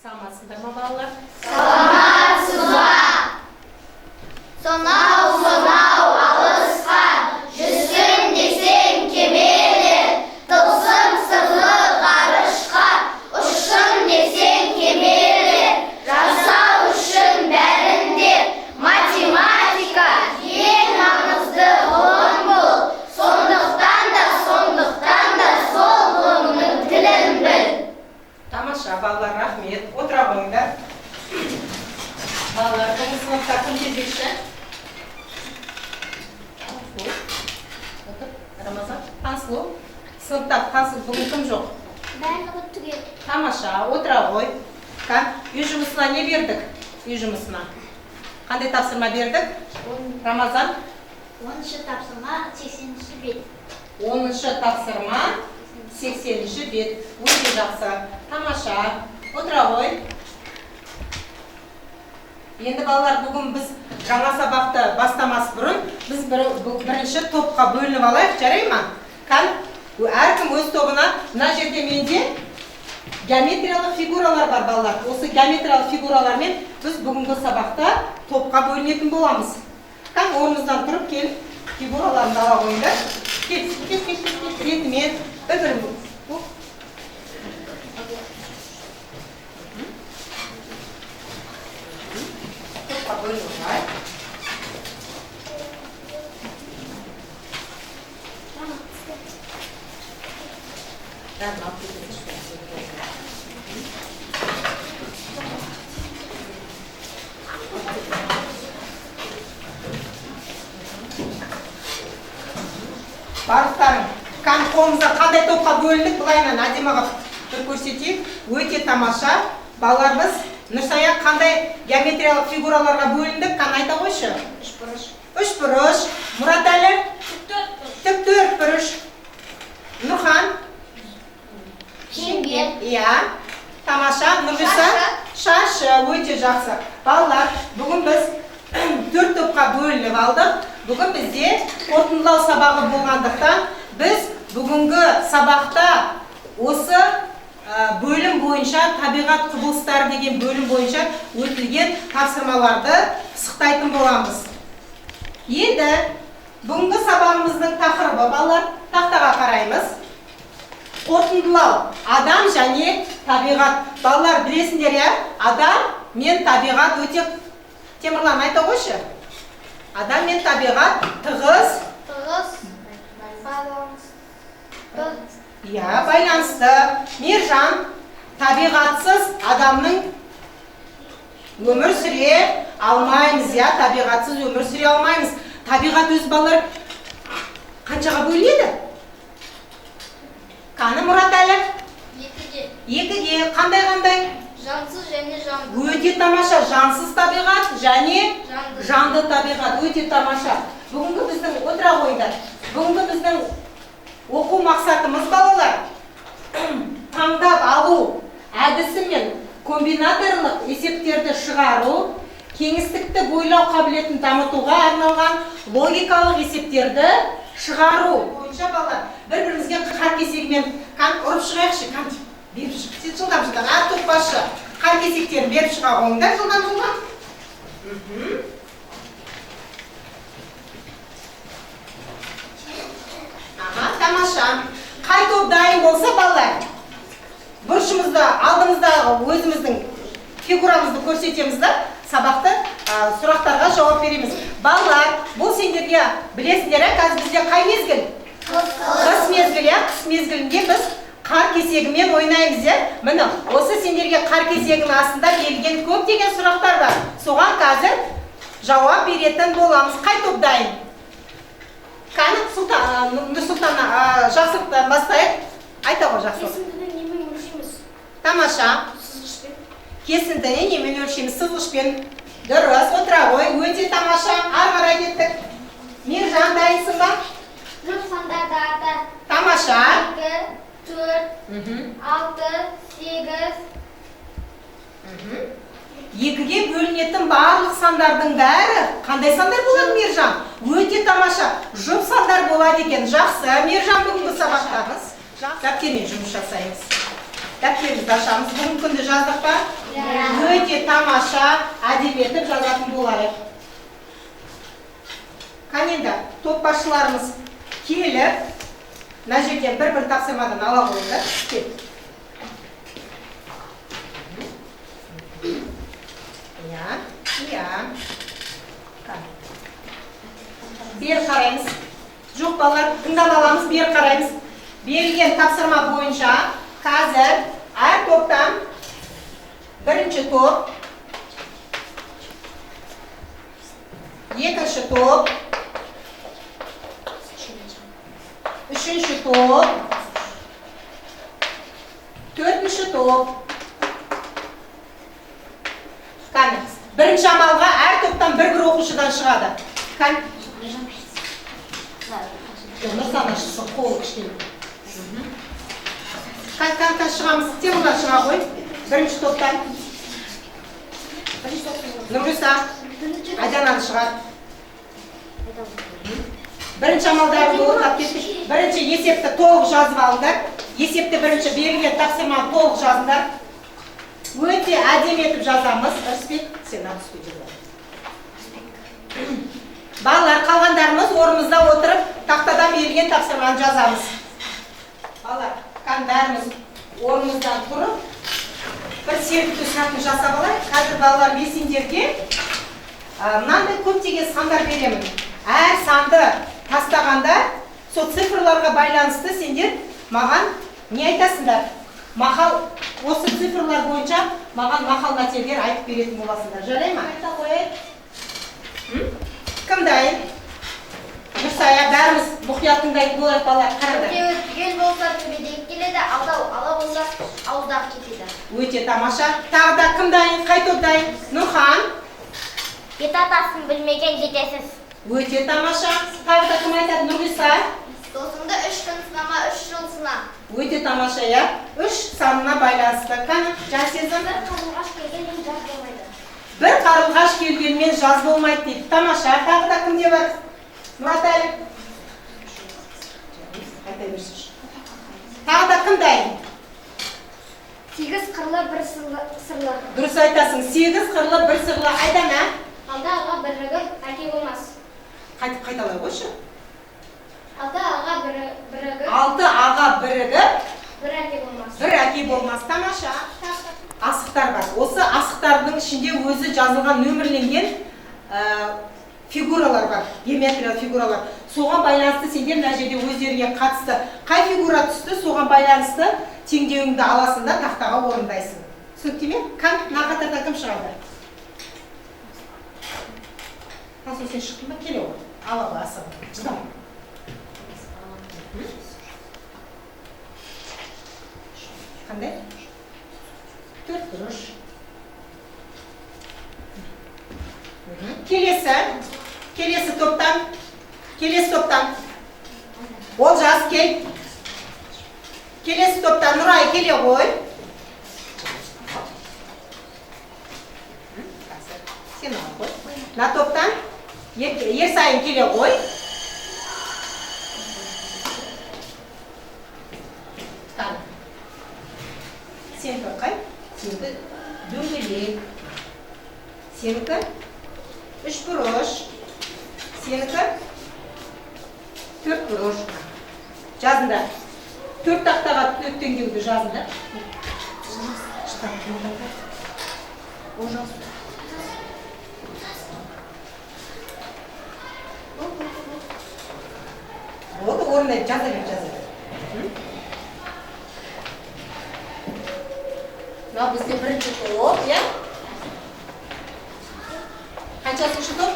Саламатсыздар ма, балалар? Сонау, сонау алысқа жүзсін десең кемелер, тылсым сырлы ғарышқа ұшсын десең кемелер, жасау үшін бәрінде математика ең маңызды ғылым бұл. Сондықтан да, сондықтан да сол ғылымның тілін біл. Тамаша, балалар, рахмет. Отыра қойыңдар. Балалар, бүгін сыныпта кім кезекші? Тансұлу. Отыр. Рамазан. Тансұлу. Сыныпта Тансұлу, бүгін кім жоқ? Барлығы түгел. Тамаша, отыра ғой. Кән, үй жұмысына не бердік? Үй жұмысына. Қандай тапсырма бердік? Рамазан? 10-шы тапсырма, 80-ші бет. 10-шы тапсырма, 80-ші бет. Өте жақсы. Тамаша. Отыра ғой. Енді, балалар, бүгін біз жаңа сабақты бастамас бұрын біз бірінші топқа бөлініп алайық, жарай ма? Кән, әркім өз тобына. Мына жерде менде геометриялық фигуралар бар, балалар. Осы геометриялық фигуралармен біз бүгінгі сабақта топқа бөлінетін боламыз. Кән, орныңыздан тұрып келіп, фигураларыңды ала қойыңдар. Кел, кел, кел, кел, кел, ретімен бір бірін. Топқа бөлініп алайық. Бәрін алып кетіңізші. Барлықтарың кән, қолымызда қандай топқа бөліндік? Былайынан әдемі қылып бір көрсетейік. Өте тамаша. Балалар, біз, Нұрсая, қандай геометриялық фигураларға бөліндік? Кән, айта қойшы. Үшбұрыш. Үшбұрыш. Мұратәлі? Тік төртбұрыш. Нұрхан? Шеңбер. Иә. Тамаша. Нұрғиса? Шаршы. Өте жақсы. Балалар, бүгін біз төрт топқа бөлініп алдық. Бүгін бізде қорытындылау сабағы болғандықтан, біз бүгінгі сабақта осы бөлім бойынша, табиғат құбылыстары деген бөлім бойынша өтілген тапсырмаларды пысықтайтын боламыз. Енді бүгінгі сабағымыздың тақырыбы, балалар, тақтаға қараймыз. Қорытындылау. Адам және табиғат. Балалар, білесіңдер, иә? Адам мен табиғат өте. Темірлан, айта қойшы. Адам мен табиғат тығыз Тығыз байланысты. Иә, байланысты. Мержан, табиғатсыз адамның өмір сүре алмаймыз, иә, табиғатсыз өмір сүре алмаймыз. Табиғат өзі, балалар, қаншаға бөлінеді? Қаны, Мұратәлі? Екіге. Екіге. Қандай, қандай? Жансыз және жанды. Өте тамаша. Жансыз табиғат және Жанды. жанды табиғат. Өте тамаша. Бүгінгі біздің, отыра қойыңдар. Бүгінгі біздің оқу мақсатымыз, балалар, таңдап алу әдісімен комбинаторлық есептерді шығару, кеңістікті бойлау қабілетін дамытуға арналған логикалық есептерді шығару бойынша, балалар, бір бірімізге қар кесегімен кән ұрып шығайықшы. Кән, беріп шық. Сен жылдам, жылдам. Әр топ басшы қар кесектерін беріп шыға қойыңдар, жылдам, жылдам. Аха, тамаша. Қай топ дайын болса, балалар, бұрышымызда, алдымыздағы өзіміздің фигурамызды көрсетеміз да, сабақты сұрақтарға жауап береміз. Балалар, бұл сендерге, білесіңдер, ә, қазір бізде қай мезгіл? Қыс мезгілі, иә. Қыс мезгілінде біз қар кесегімен ойнаймыз, иә. Міне, осы сендерге қар кесегінің астында берілген көптеген сұрақтар бар. Соған қазір жауап беретін боламыз. Қай топ дайын? Кәні, Сұлтан, Нұрсұлтан, Жақсылықтан бастайық. Айта ғой, Жақсылық. Кесіндіні немен өлшейміз? Тамаша. Сызғышпен. Кесіндіні немен өлшейміз? Сызғышпен. Дұрыс, отыра ғой. Өте тамаша. Ары қарай кеттік. Мержан, дайынсың ба? Жұп сандарды ата. Тамаша. 2, 4, 6, 8. Екіге бөлінетін барлық сандардың бәрі қандай сандар болады, Мержан? Өте тамаша. Жұп сандар болады екен. Жақсы. Мержан, бүгінгі сабақтамыз. Дәптермен жұмыс жасаймыз. Дәптерімізді ашамыз. Бүгінгі күнді жаздық па? Өте тамаша, әдемі етіп жазатын болайық. Кәне енді топ басшыларымыз келіп, мына жерден бір-бір тапсырмадан ала қойыңдар. Кел. Иә, иә. Бері қараймыз. Жоқ, балалар, тыңдап аламыз, бері қараймыз. Берілген тапсырма бойынша қазір әр топтан бірінші топ, екінші топ, үшінші топ, төртінші топ. Кәне, бірінші амалға әр топтан бір-бір оқушыдан шығады. Кәне. Нұрсана шықсын, қолы кішкене. Кәне, кәне, кәне, шығамыз. Темірлан шыға ғой. Бірінші топтан. Нұрғиса, Айдананы шығар. Бірінші амалдарды орындап кеттік. Бірінші есепті толық жазып алыңдар. Есепті бірінші берілген тапсырманы толық жазыңдар. Өте әдемі етіп жазамыз. Ырысбек, сен ақ түске жаза. Балалар, қалғандарымыз орнымызда отырып, тақтадан берілген тапсырманы жазамыз. Балалар, кәне бәріміз орнымыздан тұрып, бір серіктеу сәтін жасап алайық. Қазір балалар, мен сендерге мынандай көптеген сандар беремін. Әр санды тастағанда, сол цифрларға байланысты сендер маған не айтасыңдар? Мақал, осы цифрлар бойынша маған мақал мәтелдер айтып беретін боласыңдар. Жарай ма? Айта қояйық. Кім дайын? Нұрсая, бәріміз мұқият тыңдайтын болайық, балалар, қараңдар. Төртеуі түгел болса төбедегі келеді, алтау ала болса ауыздағы кетеді. Өте тамаша. Тағы да кім дайын? Қай топ дайын? Нұрхан. Жеті атасын білмеген жетесіз. Өте тамаша. Тағы да кім айтады? Нұрғиса. Досыңды 3 күн сынама, 3 жыл сына. Өте тамаша, иә? 3 санына байланысты. Кәні, Жансезім. Бір қарлығаш келгенмен жаз болмайды. Бір қарлығаш келгенмен жаз болмайды дейді. Тамаша. Тағы да кімде бар? Мұратәлі. Айта берсінші. Тағы да кім дайын? 8 қырлы бір сырлы. Дұрыс айтасың. 8 қырлы бір сырлы. Айдана. Алты аға бірігіп әке болмас. Қайтып қайталай қойшы. Алты аға бірігіп. Алты аға бірігіп бір әке болмас. Бір әке болмас. Тамаша. Асықтар бар. Осы асықтардың ішінде өзі жазылған нөмірленген фигуралар бар. Геометриялық фигуралар. Соған байланысты сендер мына жерде өздеріңе қатысты қай фигура түсті, соған байланысты теңдеуіңді аласың да тақтаға орындайсың. Түсінікті ме? Кім? Мына қатардан кім шығады? Тасу, сен шықтың ба? Келе ғой. Ала ғой, асығып. Шыдам. Қандай? 4 бұрыш. Келесі. Келесі топтан. Келесі топтан. Олжас, кел. Келесі топтан Нұрай, келе ғой. Сен ал қой. Мына топтан Ерсайын, келе ғой. Сенікі қай? Сенікі дөңгелек. Сенікі үш бұрыш. Сенікі төрт бұрыш. Жазыңдар. 4 тақтаға төрт теңдеуді жазыңдар. Болды, орнына жаза бер, жаза бер. Мынау бізде бірінші топ, иә? Қаншасыншы топ?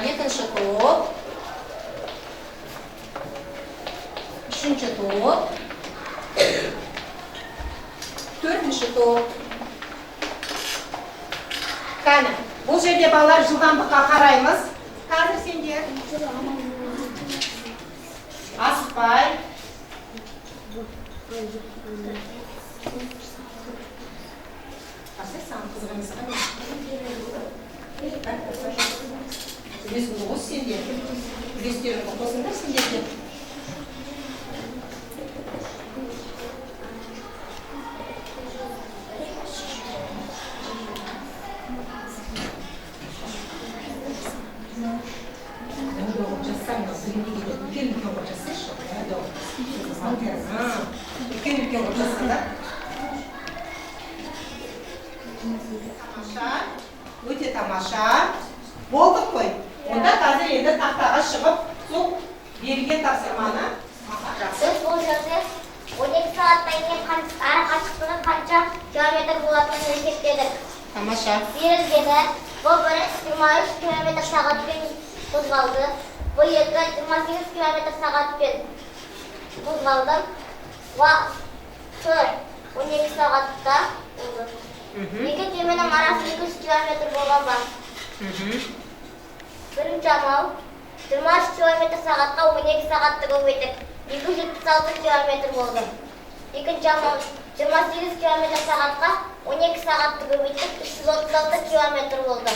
Екінші топ. Үшінші топ. Төртінші топ. Кәні, бұл жерде балалар жылдамдыққа қараймыз. Қазір сендер асықпай. Асай, саған қызық емес қой. Үлесіңді қос сендер. Үлестеріңді қосыңдар сендер. Үлкен үлкен қылып жазсайшы. Үлкен үлкен қылып жазсаңдар. Тамаша, өте тамаша. Болдық қой. Онда қазір енді тақтаға шығып, сол берілген тапсырманы. Жақсы. Біз бұл жерде 12 сағаттан кейін ара қашықтығы қанша километр болатынын есептедік. Тамаша. Берілгені: В1 23 километр сағатпен қозғалды, В2 28 километр сағатпен қозғалды. Уақыты 12 сағатта болды. Екі кеменің арасы 200 километр болған ба? Бірінші амал: 23 километр сағатқа 12 сағатты көбейттік. 276 километр болды. Екінші амал: 28 километр сағатқа 12 сағатты көбейттік. 336 километр болды.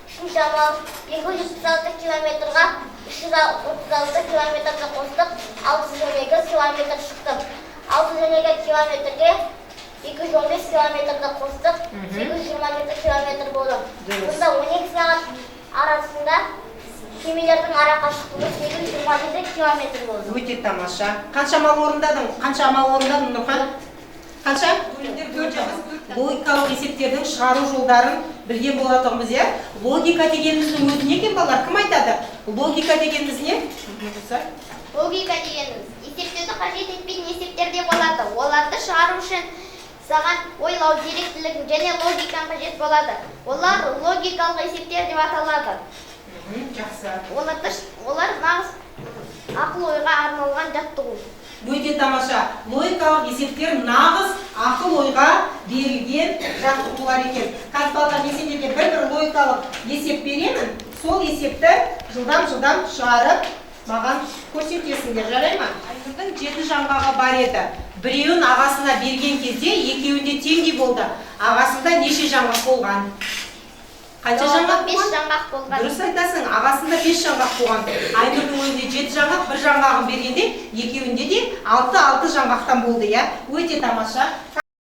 Үшінші амал: 276 километрға 336 километрді қостық. 612 километр шықты. 612 километрге 215 километрді қостық. 827 километр болды. Сонда 12 сағат арасында кемелердің ара қашықтығы 827 километр болды. Өте тамаша. Қанша амал орындадың? Қанша амал орындадың, Нұрхан? Қанша? Логикалық есептердің шығару жолдарын білген болатұғынбыз, иә? Логика дегеніміздің өзі не екен, балалар? Кім айтады? Логика дегеніміз не? Логика дегеніміз есептеуді қажет етпейтін есептер де болады. Оларды шығару үшін саған ойлау, зеректілік және логикаң қажет болады. Олар логикалық есептер деп аталады. Жақсы. Олар нағыз ақыл ойға арналған жаттығу. Өте тамаша. Логикалық есептер нағыз ақыл ойға берілген жаттығулар екен. Қазір, балалар, мен сендерге бір-бір логикалық есеп беремін. Сол есепті жылдам-жылдам шығарып, маған көрсетесіңдер, жарай ма? Айнұрдың жеті жаңғағы бар еді. Біреуін ағасына берген кезде екеуінде теңдей болды. Ағасында неше жаңғақ болған? Қанша жаңғақ 5 болған? Жаңғақ болған. Дұрыс айтасың, ағасында бес жаңғақ болған. Айнұрдың өзінде жеті жаңғақ, бір жаңғағын бергенде екеуінде де алты алты жаңғақтан болды, иә? Өте тамаша.